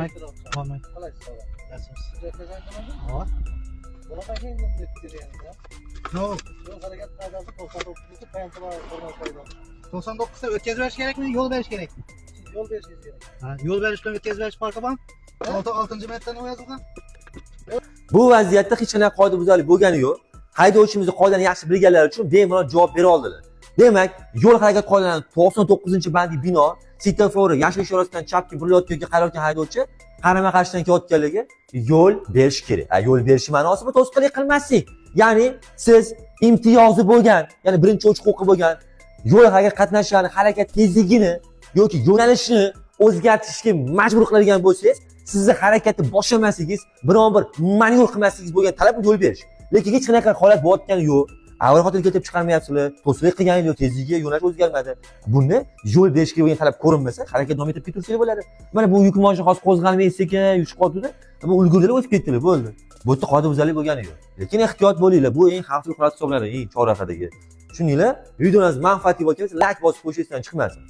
Omad. Omad. Qalaysiz? Yaxshimisiz? Hujjatlar? Bor. Bunaqa keyin. Yo'q. Yo'l harakat qoidasi 99-bandi hurmat qoida. 99 da o'tkazib berish kerakmi, yo'l berish kerak? Siz yo'l berishingiz kerak. Ha, yo'l berish bilan o'tkazib berish farqi bormi? 6-marta nima yozilgan? Bu vaziyatda hech qanaqa qoidabuzarlik bo'lgani yo'q. Haydovchimizni qoidani yaxshi bilganlari uchun bemalol javob bera oldilar. Demak, yo'l harakat qoidalarining 99-bandiga binoan svetofor yashil ishorasidan chapga burilayotgan yoki qarayotgan haydovchi qarama qarshidan kelayotganligi yo'l berish kerak. A, yo'l berish ma'nosi bu to'sqinlik qilmaslik. Ya'ni siz imtiyozi bo'lgan, ya'ni birinchi o'ch huquqi bo'lgan yo'l harakat qatnashchilarini harakat tezligini yoki yo'nalishini o'zgartirishga majbur qiladigan bo'lsangiz, sizni harakatni boshlamasligingiz, biron bir manyovr qilmasligingiz bo'lgan talab yo'l berish. Lekin hech qanaqa holat bo'layotgani yo'q. Avariya holatini keltirib chiqarmayapsizlar, to'sqinlik qilganingiz yo'q, tezligi, yo'nalish o'zgarmadi. Buni yo'l berishga bo'lgan talab ko'rinmasa, harakat davom etib ketaversa bo'ladi. Mana bu yuk mashina hozir qo'zg'almay sekin yurishib qoldi. Bu ulgurdilar, o'tib ketdilar, bo'ldi. Bu yerda qoidabuzarlik bo'lgani yo'q. Lekin ehtiyot bo'linglar, bu eng xavfli holat hisoblanadi, eng chorrahadagi. Tushundinglar? Videomiz manfaatli bo'lgan bo'lsa, layk bosib qo'yish esdan chiqmasin.